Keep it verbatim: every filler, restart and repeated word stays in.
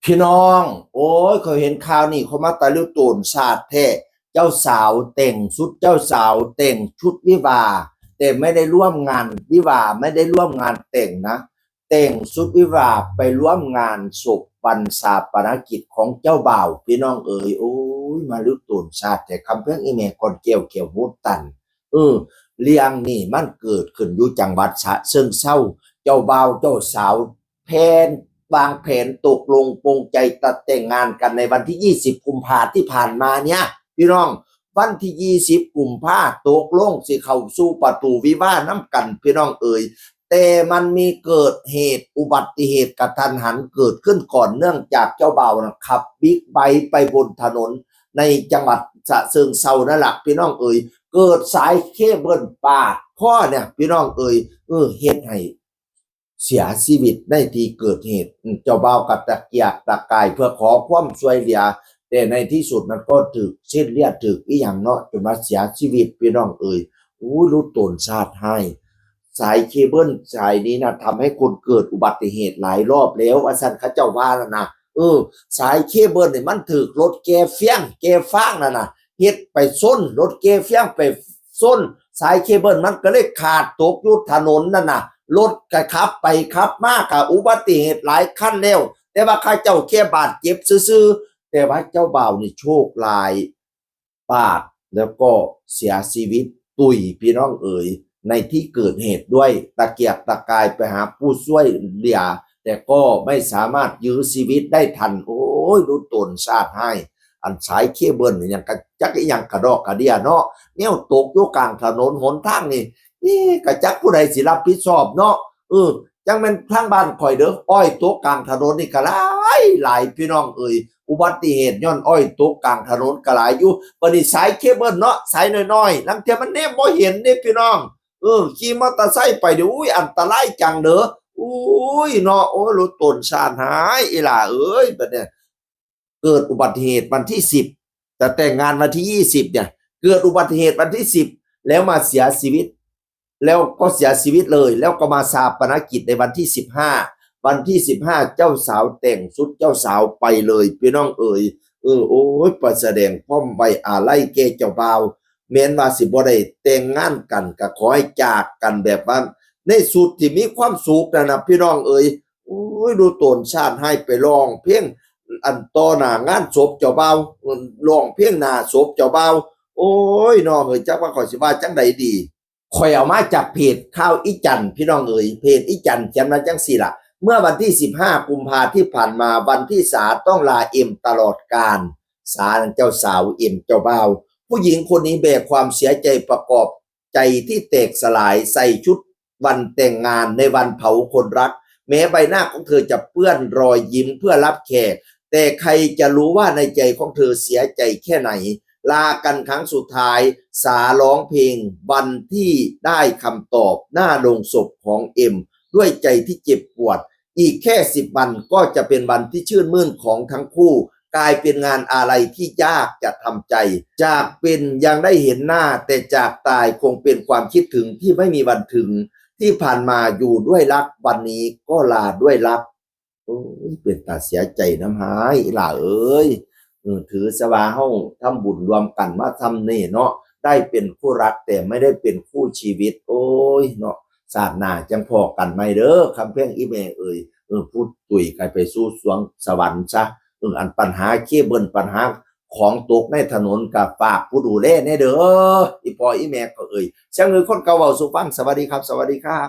พี่น้อง โอ้ย เขาเห็นข่าวนี่เขามาตะลึงโตนซาดแท้ เจ้าสาวแต่งชุดเจ้าสาวแต่งชุดวิวาห์ แต่ไม่ได้ร่วมงานวิวาห์ ไม่ได้ร่วมงานแต่งนะ แต่งชุดวิวาห์ไปร่วมงานศพวันชาปนกิจของเจ้าบ่าว พี่น้องเอ๋ย โอ้ย มาลึกโตนซาดแท้ คำเพียงอีแม่ก่อนแก้วแก้วโหดตัน เออ เรื่องนี้มันเกิดขึ้นอยู่จังหวัดฉะเชิงเทรา เจ้าบ่าวเจ้าสาว แผน วางแผนตกลงปลงใจตัดแต่งงานกันในวันที่ยี่สิบกุมภาที่ผ่านมาเนี่ย พี่น้อง วันที่ยี่สิบกุมภาตกลงสิเข้าสู่ประตูวิวาห์นำกัน พี่น้องเอ๋ย แต่มันมีเกิดเหตุอุบัติเหตุกะทันหันเกิดขึ้นก่อน เนื่องจากเจ้าบ่าวนะขับบิ๊กไบค์ไปบนถนนในจังหวัดฉะเชิงเทรานั่นแหละ พี่น้องเอ๋ย เกิดสายเคเบิลปาดคอเนี่ย พี่น้องเอ๋ย เออ เฮ็ดให้เสียชีวิตในที่เกิดเหตุ อืม เจ้าบ่าวกะตะเกียกตะกายเพื่อขอความช่วยเหลือ แต่ในที่สุดมันก็ถืกเส้นเลือดถืกอีหยังเนาะ จนมาเสียชีวิต พี่น้องเอ๋ย อู้ ลูกโตนซาดแท้ สายเคเบิลสายนี้นะทำให้คนเกิดอุบัติเหตุหลายรอบแล้ว ว่าซั่นเขาเจ้าว่านั่นนะ เออ สายเคเบิลนี่มันถืกรถแกเฟี้ยงแกฟ้างนั่นนะ เฮ็ดไปชน รถแกเฟี้ยงไปชน สายเคเบิลมันก็เลยขาดตกอยู่ถนนนั่นนะ รถก็ขับไปขับมากะอุบัติเหตุหลายคันแล้ว แต่ว่าเขาเจ้าแค่บาดเจ็บซื่อๆ แต่ว่าเจ้าบ่าวนี่โชคร้าย ปาดแล้วก็เสียชีวิตตุย พี่น้องเอ๋ย ในที่เกิดเหตุด้วย ตะเกียกตะกายไปหาผู้ช่วยเหลือ แต่ก็ไม่สามารถยื้อชีวิตได้ทัน โอ้ย ลูกโตนซาดแท้ อันสายเคเบิลนี่ยังกะจักอีหยังกะดอกกะเดี้ยเนาะ แนวตกอยู่กลางถนนหนทางนี่ เอ๊ะ กะจักผู้ใดสิรับผิดชอบเนาะ เออ จั่งแม่นทางบ้านข่อยเด้อ อ้อยตกกลางถนนนี่กะหลายหลาย พี่น้องเอ๋ย อุบัติเหตุย้อนอ้อยตกกลางถนนกะหลายอยู่ บัดนี้สายเคเบิลเนาะ สายน้อยๆ ลางเทื่อมันแนมบ่เห็นเด้พี่น้อง เออ ขี่มอเตอร์ไซค์ไปเดี๋ยว อุ้ย อันตรายจังเด้อ อุ้ยเนาะ โอ้ย ลูกโตนซาดแท้ อีหล่าเอ๋ย บัดเนี่ย เกิดอุบัติเหตุวันที่สิบ จะแต่งงานวันที่ยี่สิบเนี่ย เกิดอุบัติเหตุวันที่สิบ แล้วมาเสียชีวิต แล้วก็เสียชีวิตเลย แล้วก็มาชาปนกิจในวันที่สิบห้า วันที่สิบห้า เจ้าสาวแต่งชุดเจ้าสาวไปเลย พี่น้องเอ๋ย เออ โอ้ย ไปแสดงความไว้อาลัยแก่เจ้าบ่าว แม้นว่าสิบ่ได้แต่งงานกัน ก็ขอให้จากกันแบบว่า ในชุดที่มีความสุขนั่นนะ พี่น้องเอ๋ย โอ้ย ลูกโตนซาดแท้ ไปร้องเพลง อันต่อหน้างานศพเจ้าบ่าว ร้องเพลงหน้าศพเจ้าบ่าว โอ้ย น้องเอ๋ย จักว่าข้อยสิว่าจั่งใดดี ข่อยเอามาจากเพจข่าวอีจัน พี่น้องเอ๋ย เพจอีจันเขียนมาจั่งซี้ล่ะ เมื่อวันที่สิบห้ากุมภาที่ผ่านมา วันที่สาต้องลาเอ็มตลอดกาล สาเจ้าสาว เอ็มเจ้าบ่าว ผู้หญิงคนนี้แบกความเสียใจประกอบใจที่แตกสลาย ใส่ชุดวันแต่งงานในวันเผาคนรัก แม้ใบหน้าของเธอจะเปื้อนรอยยิ้มเพื่อรับแขก แต่ใครจะรู้ว่าในใจของเธอเสียใจแค่ไหน ลากันครั้งสุดท้าย สาร้องเพลงวันที่ได้คำตอบหน้าโลงศพของเอ็ม ด้วยใจที่เจ็บปวด อีกแค่สิบวันก็จะเป็นวันที่ชื่นมื่นของทั้งคู่ กลายเป็นงานอาลัยที่ยากจะทำใจ จากเป็นยังได้เห็นหน้า แต่จากตายคงเป็นความคิดถึงที่ไม่มีวันถึง ที่ผ่านมาอยู่ด้วยรัก วันนี้ก็ลาด้วยรัก โอ้ย เป็นตาเสียใจนำหลาย อีหล่าเอ๋ย เออ ถือซะว่าเฮาทำบุญร่วมกันมาส่ำนี้เนาะ ได้เป็นคู่รักแต่ไม่ได้เป็นคู่ชีวิต โอ้ยเนาะ ชาติหน้าจั่งพ้อกันใหม่เด้อ คำแพงอีแม่เอ๋ย เออ ผู้ตุยก็ไปสู่สวงสวรรค์ซะ เออ อันปัญหาเคเบิล ปัญหาของตกในถนนก็ฝากผู้ดูแลแหน่เด้อ อีพ่ออีแม่ก็เอ่ย เสียงลือคนเก่าเว้าสู่ฟัง สวัสดีครับ สวัสดีครับ